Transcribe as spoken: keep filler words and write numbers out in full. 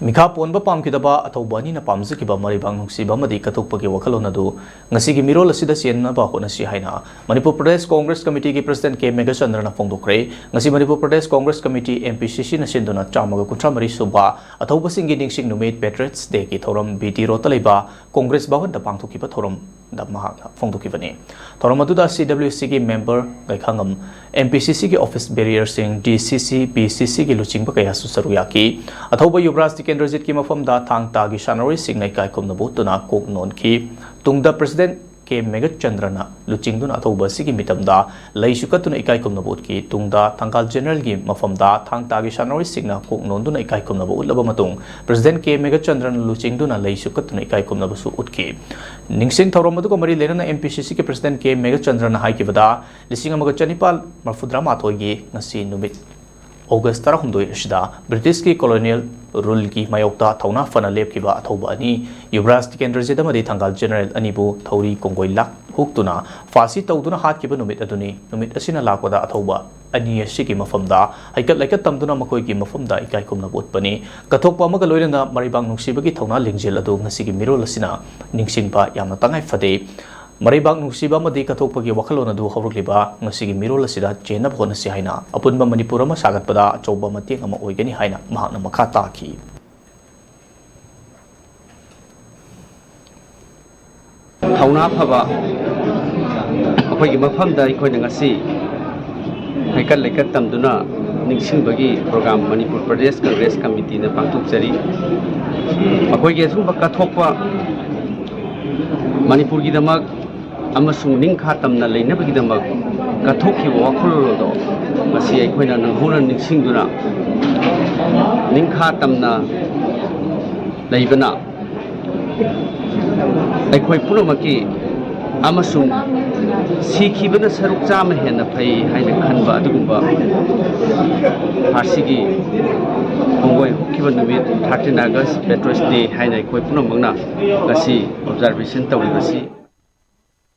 ꯃꯤꯈꯥ ꯄꯣꯟꯕ ꯄꯥꯝꯈꯤꯗꯕ ꯑꯊꯧꯕ ꯑꯅꯤꯅ ꯄꯥꯝꯖꯈꯤꯕ ꯃꯔꯩꯕꯥꯛ ꯅꯨꯡꯁꯤꯕ ꯑꯃꯗꯤ ꯀꯠꯊꯣꯛꯄꯒꯤ ꯋꯥꯈꯜꯂꯣꯟ ꯑꯗꯨ ꯉꯁꯤꯒꯤ ꯃꯤꯔꯣꯜ ꯑꯁꯤꯗ ꯆꯦꯟꯅꯕ ꯍꯣꯠꯅꯁꯤ ꯍꯥꯏꯅ ꯃꯅꯤꯄꯨꯔ ꯄ꯭ꯔꯗꯦꯁ ꯀꯣꯡꯒ꯭ꯔꯦꯁ ꯀꯃꯤꯇꯤꯒꯤ ꯄ꯭ꯔꯁꯤꯗꯦꯟꯠ ꯀꯦ ꯃꯦꯘꯆꯟꯗ꯭ꯔꯅ ꯐꯣꯡꯗꯣꯛꯈ꯭ꯔꯦ꯫ ꯉꯁꯤ Manipur Pradesh Congress committee, M P C C, ꯅ ꯁꯤꯟꯗꯨꯅ ꯆꯥꯝꯃꯒ ꯀꯨꯟꯊ꯭ꯔꯥ ꯃꯔꯤ ꯁꯨꯕ ꯑꯊꯧꯕꯁꯤꯡꯒꯤ ꯅꯤꯡꯁꯤꯡ ꯅꯨꯃꯤꯠ, Patriots Day ꯒꯤ ꯊꯧꯔꯝ B T Road ꯇ ꯂꯩꯕ ꯀꯣꯡꯒ꯭ꯔꯦꯁ ꯚꯕꯟꯗ ꯄꯥꯡꯊꯣꯛꯈꯤꯕ ꯊꯧꯔꯝꯗ ꯃꯍꯥꯛꯅ ꯐꯣꯡꯗꯣꯛꯈꯤꯕꯅꯤ꯫ ꯊꯧꯔꯝ ꯑꯗꯨꯗ C W C ꯒꯤ member ꯒꯩꯈꯥꯉꯝ, M P C C ꯒꯤ office bearer ꯁꯤꯡ, D C C, P C C ꯒꯤ ꯂꯨꯆꯤꯡꯕ ꯀꯌꯥꯁꯨ ꯁꯔꯨꯛ ꯌꯥꯈꯤ꯫ ꯑꯊꯧꯕ ꯌꯨꯕꯔꯥꯖ ꯇꯤꯀꯦꯟꯗ꯭ꯔꯖꯤꯠꯀꯤ ꯃꯐꯝꯗ ꯊꯥꯡ ꯇꯥꯒꯤ ꯁꯥꯟꯅꯔꯣꯏꯁꯤꯡꯅ ꯏꯀꯥꯏ ꯈꯨꯝꯅꯕ ꯎꯠꯇꯨꯅ ꯀꯣꯛ ꯅꯣꯟꯈꯤ꯫ ꯇꯨꯡꯗ ꯄ꯭ꯔꯁꯤꯗꯦꯟꯠ ꯀꯦ ꯃꯦꯘꯆꯟꯗ꯭ꯔꯅ ꯂꯨꯆꯤꯡꯗꯨꯅ ꯑꯊꯧꯕ ꯑꯁꯤꯒꯤ ꯃꯤꯇꯝꯗ ꯂꯩꯁꯨ ꯀꯠꯇꯨꯅ ꯏꯀꯥꯏ ꯈꯨꯝꯅꯕ ꯎꯠꯈꯤ꯫ ꯇꯨꯡꯗ ꯊꯪꯒꯥꯜ ꯖꯦꯅꯔꯦꯜꯒꯤ ꯃꯐꯝꯗ ꯊꯥꯡ ꯇꯥꯒꯤ ꯁꯥꯟꯅꯔꯣꯏꯁꯤꯡꯅ ꯀꯣꯛ ꯅꯣꯟꯗꯨꯅ ꯏꯀꯥꯏ ꯈꯨꯝꯅꯕ ꯎꯠꯂꯕ ꯃꯇꯨꯡ, ꯄ꯭ꯔꯁꯤꯗꯦꯟꯠ ꯀꯦ ꯃꯦꯘꯆꯟꯗ꯭ꯔꯅ ꯂꯨꯆꯤꯡꯗꯨꯅ ꯂꯩꯁꯨ ꯀꯠꯇꯨꯅ ꯏꯀꯥꯏ ꯈꯨꯝꯅꯕꯁꯨ ꯎꯠꯈꯤ꯫ ꯅꯤꯡꯁꯤꯡ ꯊꯧꯔꯝ ꯑꯗꯨꯒ ꯃꯔꯤ ꯂꯩꯅꯅ M P C C ꯒꯤ ꯄ꯭ꯔꯁꯤꯗꯦꯟꯠ ꯀꯦ ꯃꯦꯘꯆꯟꯗ꯭ꯔꯅ ꯍꯥꯏꯈꯤꯕꯗ, ꯂꯤꯁꯤꯡ ꯑꯃꯒ ꯆꯅꯤꯄꯥꯜ ꯃꯔꯤꯐꯨꯇꯔꯥꯃꯥꯊꯣꯏꯒꯤ ꯉꯁꯤ ꯅꯨꯃꯤꯠ, August ꯇꯔꯥꯍꯨꯝꯗꯣꯏ ꯑꯁꯤꯗ ꯕ꯭ꯔꯤꯇꯤꯁꯀꯤ colonial rule ꯒꯤ ꯃꯥꯌꯣꯛꯇ ꯊꯧꯅꯥ ꯐꯅ ꯂꯦꯞꯈꯤꯕ ꯑꯊꯧꯕ ꯑꯅꯤ, ꯌꯨꯕꯔꯥꯖ ꯇꯤꯀꯦꯟꯗ꯭ꯔꯖꯤꯠ ꯑꯃꯗꯤ ꯊꯪꯒꯥꯜ ꯖꯦꯅꯔꯦꯜ ꯑꯅꯤꯕꯨ ꯊꯧꯔꯤ ꯀꯣꯡꯒꯣꯏ ꯂꯥꯛ ꯍꯨꯛꯇꯨꯅ ꯐꯥꯁꯤ ꯇꯧꯗꯨꯅ ꯍꯥꯠꯈꯤꯕ ꯅꯨꯃꯤꯠ ꯑꯗꯨꯅꯤ꯫ ꯅꯨꯃꯤꯠ ꯑꯁꯤꯅ ꯂꯥꯛꯄꯗ ꯑꯊꯧꯕ ꯑꯅꯤ ꯑꯁꯤꯒꯤ ꯃꯐꯝꯗ ꯍꯩꯀꯠ ꯂꯩꯀꯠ ꯇꯝꯗꯨꯅ ꯃꯈꯣꯏꯒꯤ ꯃꯐꯝꯗ ꯏꯀꯥꯏ ꯈꯨꯝꯅꯕ ꯎꯠꯄꯅꯤ꯫ ꯀꯠꯊꯣꯛꯄ ꯑꯃꯒ ꯂꯣꯏꯅꯅ ꯃꯔꯩꯕꯥꯛ ꯅꯨꯡꯁꯤꯕꯒꯤ ꯊꯧꯅꯥ ꯂꯤꯡꯖꯦꯜ ꯑꯗꯨ ꯉꯁꯤꯒꯤ ꯃꯤꯔꯣꯜ ꯑꯁꯤꯅ ꯅꯤꯡꯁꯤꯡꯕ ꯌꯥꯝꯅ ꯇꯉꯥꯏ ꯐꯗꯦ꯫ ꯃꯔꯩꯕꯥꯛ ꯅꯨꯡꯁꯤꯕ ꯑꯃꯗꯤ ꯀꯠꯊꯣꯛꯄꯒꯤ ꯋꯥꯈꯜꯂꯣꯟ ꯑꯗꯨ ꯍꯧꯔꯛꯂꯤꯕ ꯉꯁꯤꯒꯤ ꯃꯤꯔꯣꯜ ꯑꯁꯤꯗ ꯆꯦꯟꯅꯕ ꯍꯣꯠꯅꯁꯤ ꯍꯥꯏꯅ ꯑꯄꯨꯟꯕ ꯃꯅꯤꯄꯨꯔ ꯑꯃ ꯁꯥꯒꯠꯄꯗ ꯑꯆꯧꯕ ꯃꯇꯦꯡ ꯑꯃ ꯑꯣꯏꯒꯅꯤ ꯍꯥꯏꯅ ꯃꯍꯥꯛꯅ ꯃꯈꯥ ꯇꯥꯈꯤ꯫ ꯊꯧꯅꯥ ꯐꯕ ꯑꯩꯈꯣꯏꯒꯤ ꯃꯐꯝꯗ ꯑꯩꯈꯣꯏꯅ ꯉꯁꯤ ꯍꯩꯀꯠ ꯂꯩꯀꯠ ꯇꯝꯗꯨꯅ ꯅꯤꯡꯁꯤꯡꯕꯒꯤ program ꯃꯅꯤꯄꯨꯔ ꯄ꯭ꯔꯗꯦꯁ ꯀꯪꯒ꯭ꯔꯦꯁ ꯀꯃꯤꯇꯤꯅ ꯄꯥꯡꯊꯣꯛꯆꯔꯤ꯫ ꯃꯈꯣꯏꯒꯤ ꯑꯁꯨꯝꯕ ꯀꯠꯊꯣꯛꯄ ꯃꯅꯤꯄꯨꯔꯒꯤꯗꯃꯛ ꯑꯃꯁꯨꯡ ꯅꯤꯡꯈꯥ ꯇꯝꯅ ꯂꯩꯅꯕꯒꯤꯗꯃꯛ ꯀꯠꯊꯣꯛꯈꯤꯕ ꯋꯥꯈꯜꯂꯣꯟ ꯑꯗꯣ ꯉꯁꯤ ꯑꯩꯈꯣꯏꯅ ꯅꯧꯍꯧꯅ ꯅꯤꯡꯁꯤꯡꯗꯨꯅ, ꯅꯤꯡꯈꯥ ꯇꯝꯅ ꯂꯩꯕꯅ ꯑꯩꯈꯣꯏ ꯄꯨꯝꯅꯃꯛꯀꯤ ꯑꯃꯁꯨꯡ ꯁꯤꯈꯤꯕꯅ ꯁꯔꯨꯛ ꯆꯥꯝꯃ ꯍꯦꯟꯅ ꯐꯩ ꯍꯥꯏꯅ ꯈꯟꯕ ꯑꯗꯨꯒꯨꯝꯕ ꯐꯥꯁꯤꯒꯤ ꯈꯣꯡꯒꯣꯏ ꯍꯨꯛꯈꯤꯕ ꯅꯨꯃꯤꯠ, thirteen August Patriots Day ꯍꯥꯏꯅ ꯑꯩꯈꯣꯏ ꯄꯨꯝꯅꯃꯛꯅ ꯉꯁꯤ observation ꯇꯧꯔꯤꯕꯁꯤ